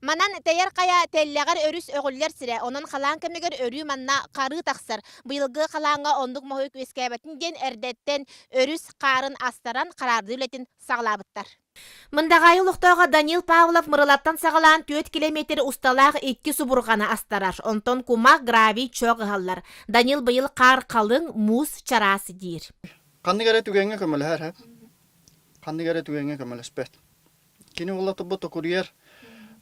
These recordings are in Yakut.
Манан Тэйэр Хайа тэллэҕэр өрүс өҕүллэр сирэ, онон халаан кэмигэр өрүү манна харыы тахсар. Быйылгы халааҥҥа оннук моһуйук үөскээбэтин диэн эрдэттэн өрүс хаарын астаран хараардыы үлэтин саҕалаабыттар. Мындаҕаайы олохтооҕо Данил Павлов Мырылаттан саҕалаан 4 километр усталаах икки субурҕаны астарар. Онтон кумах, гравий, чох ыһаллар. Данил быйыл хаар халыҥ, муус чараас диир. Ханнык эрэ түгэҥҥэ көмөлөһөр, ханнык эрэ түгэҥҥэ көмөлөспөт. Кини уола тобо токуруйар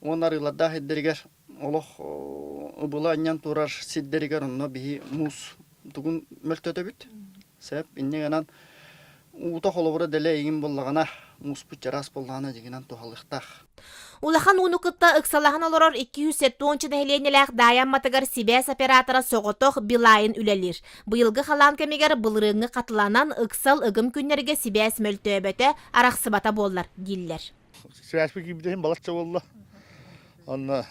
уонна арыылардаах сирдэригэр олох ыбыла анньан турар сирдэригэр онно биһи муус тугун мөлтөтөбүт. Сөп. Инньэ гынан уута холобура дэлэ игин буоллаҕына, мууспут чараас буоллаҕына дьиҥинэн туһалыахтаах. Улахан ууну кытта ыксалаһан олорор 270 нэһилиэнньэлээх Даайа Амматыгар сибээс оператора соҕотох Билайн үлэлиир. Быйылгы халаан кэмигэр былырыыҥҥы хатыланан ыксал ыгым күннэргэ сибээс мөлтөөбөтө, арахсыбата буоллар дииллэр. Сибээспит киирбитэ иһин балачча буолла. Онно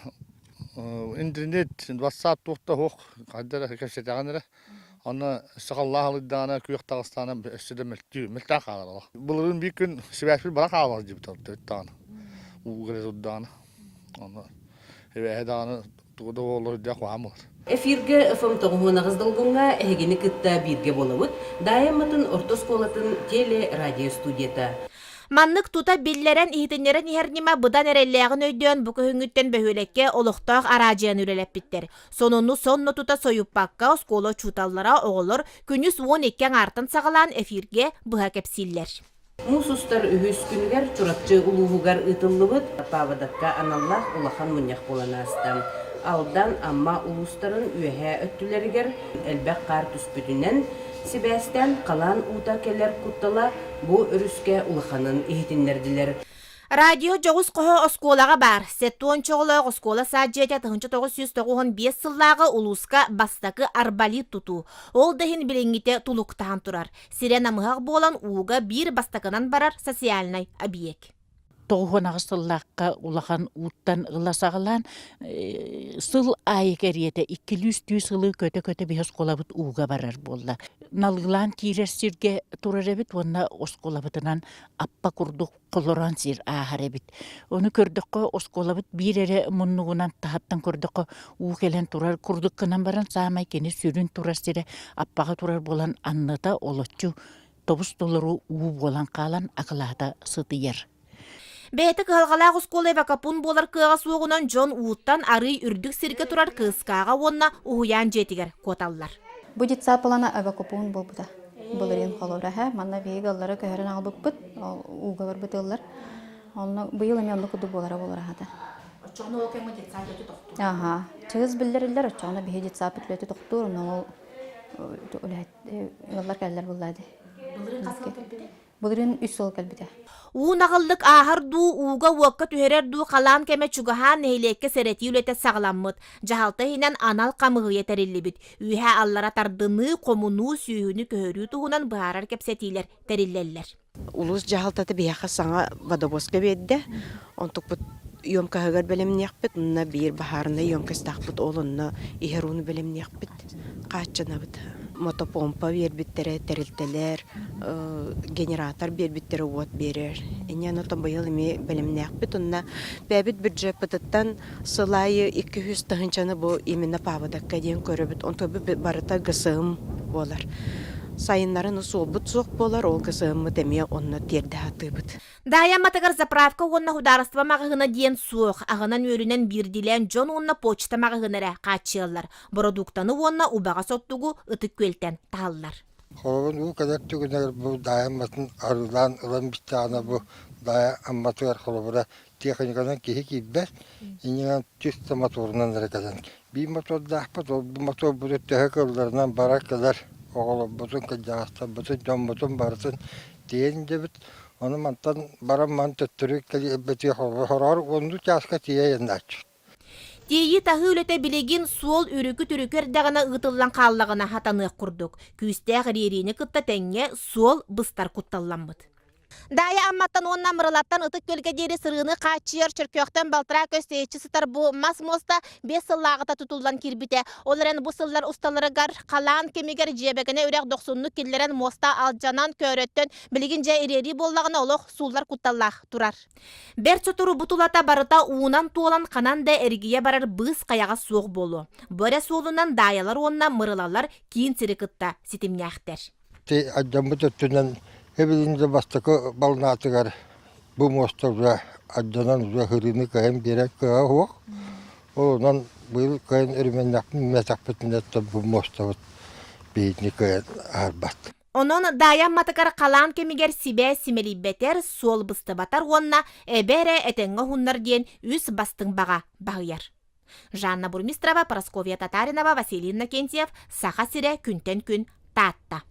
интернет, WhatsApp туох да суох, хайда эрэ кэпсэтэҕин эрэ. Онно сахаллаах алыйдаҕына, күөх таҕыстаҕына өссө да мөлтүү, мөлтөөх хаалар олох. Былырыын биир күн сибээспит бара хаалар диэбит төрүт даҕаны. Уу кэлэ турдаҕына. Онно эбээһэ даҕаны тугу да буоллар үрдээх куһаҕан буолар. Эфиргэ ФМ тоҕуһуонаҕыс долгуҥҥа эһигини кытта бииргэ буолабыт Даайа Амматын орто оскуолатын теле-радио студията. Маннык тута биллэрэн иһитиннэрэн иһэр ньыма быдан эрэллээҕин өйдөөн бу күһүҥҥүттэн бөһүөлэккэ олохтоох араадьыйаны үлэлэппиттэр. Сонуну сонно тута сойуппакка оскуола учууталлара оҕолор күнүс 12 аҥаартан саҕалаан эфиргэ быһа кэпсииллэр. Муус устар үһүс күнүгэр Чурапчы улууһугар ыытыллыбыт Паводокка аналлаах улахан мунньах буолан ааста. Алдан, Амма улуустарын үөһээ өттүлэригэр элбэх хаар түспүтүнэн сибээстээн халаан уута кэлэр куттала бу өрүскэ улаханын иһитиннэрдилэр. Радио дьоҕус хоһо оскуолаҕа баар. Сэттуонча оҕолоох оскуола саад дьиэтэ 1995 сыллааҕы улууска бастакы арбалит тутуу. Ол да иһин билиҥҥитэ тулуктаһан турар. Сирэ намыһах буолан ууга биир бастакынан барар социальнай объект. 98 сыллаахха улахан ууттан ыла саҕалаан сыл аайы кэриэтэ иккилүү-үстүү сылы көтө-көтө биһи оскуолабыт ууга барар буолла. Налыылаан киирэр сиргэ турар эбит уонна оскуолабытынан аппа курдук холороон сир ааһар эбит. Ону көрдөххө, оскуолабыт биир эрэ муннугунан таһыттан көрдөххө уу кэлэн турар курдук гынан баран саамай кини сүрүн турар сирэ аппаҕа турар буолан анныта олоччу тобус толору уу буолан хаалан акылаата сытыйар. Бэйэтэ кыһалҕалаах оскуола эвакопун буолар кыаҕа суоҕунан дьон ууттан арыый үрдүк сиргэ турар кыыскааҕа уонна уһуйаан дьиэтигэр куоталлар. Бу детсад плана эвакопун буолбута. Былырыын холобура һэ, манна биһиги ыаллары көһөрөн аҕалбыппыт, ол ууга барбыт ыаллар. Онно быйыл эмиэ оннук курдук буолара буолар аһата. Оччоҕуна ол кэмҥэ детсад үлэтэ тохтуур. Аха. Чыгыс биллэриллэр, оччоҕуна биһиги детсад үлэтэ тохтуур, онно ол үлэһит ыаллар кэллэр буоллаа дии. Былырыын хас сыл кэлбитэ? Былырыын үс сыл кэлбитэ. Уу наҕыллык ааһар дуу, ууга-уокка түһэрэр дуу халаан кэмэ чугаһаан нэһилиэккэ сэрэтии үлэтэ саҕаламмыт. Дьаһалта иһинэн анал хамыыһыйа тэриллибит. Үөһэ-аллара тардыныы, хомунуу, сүөһүнү көһөрүү туһунан быһаарар кэпсэтиилэр тэриллэллэр. Улуус дьаһалтата биһиэхэ саҥа водовозка биэрдэ. Онтукпут емкоһыгар бэлэмниэхпит, онно биир баһаарынай емкостаахпыт, ол онно иһэр ууну бэлэмниэхпит, хааччынабыт. Мотопомпа биэрбиттэрэ, тэрилтэлэр, генератор биэрбиттэрэ уот биэрэр. Инньэ онтон быйыл эмиэ бэлэмнээхпит. Онно бэйэбит бюджеппытыттан сыл аайы 200 тыһыынчаны бу именно паводокка диэн көрөбүт. Онтон барыта ГСМ буолар. Сайыннарын суолбут суох буолар, ол ГСМмыт эмиэ онно тиэрдэ сатыыбыт. Даайа Амматыгар заправка уонна судаарыстыба маҕаһыына диэн суох, аһынан-үөлүнэн биирдиилээн дьон уонна почта маҕаһыына эрэ хааччыйаллар. Бородууктаны уонна убаҕас оттугу Ытык Күөлтэн таһаллар. Холобур, уу кэлэр түгэнигэр бу Даайа Амматын арыылаан ылан бүттэҕинэ бу Даайа Амматыгар холобура техниканан киһи киирбэт, иннинэн чисто моторунан эрэ кэлэн. Биир мотордаахпыт, ол бу моторбутун төһө кыалларынан барар-кэлэр оҕолорбутун, кырдьаҕастарбытын, дьоммутун барытын тиэйэн дьэбит. Ону мантан баран ман төттөрү кэлбитигэр хороҕор уоннуу чааска тиийэ айаннааччыбыт. Тиэйии-таһыы үлэтэ билигин суол үрүкү-түрүкү эрдэҕинэ ыытыллан хааллаҕына сатаныах курдук. Күүстээх ириэриини кытта тэҥҥэ суол быстар кутталламмыт. Даайа Амматтан уонна Мырылаттан Ытык Күөлгэ диэри сырыыны хааччыйар Чөркөөхтөн балтараа көс тэйиччи сытар бу мас муоста биэс сыллааҕыта тутуллан киирбитэ. Ол эрэн бу сыллар усталарыгар халаан кэмигэр Дьиэбэгэнэ үрэх дохсуннук киллэрэн муоста алдьанан көөрөттөн билигин дьэ ириэрии буоллаҕына олох сууллар кутталлаах турар. Бэрт сотору бу тулата барыта уунан туолан ханан да эргийэ барар быыс хайаҕас суох буолуо. Бу эрэ суолунан даайалар уонна мырылалар киин сири кытта ситимнээхтэр. Ити алдьаммыт өттүнэн эбилин да бастакы балнаатыгар бу муоста уже алдьанан уже хырыыны кыайан биэрэр кыаҕа суох. Ол онон быйыл кыайан өрүмэннэхпитинэ бу муостабыт биһигини кыайан аһарбат. Онон Даайа Амматыгар халаан кэмигэр сибээс симэлийбэтэр, суол быстыбатар уонна эбэ эрэ этэҥҥэ уһуннар диэн үс бастыҥ баҕа баһыйар. Жанна Бурмистрова, Прасковья Татаринова, Василий Иннокентьев, Саха сирэ күнтэн күн Таатта.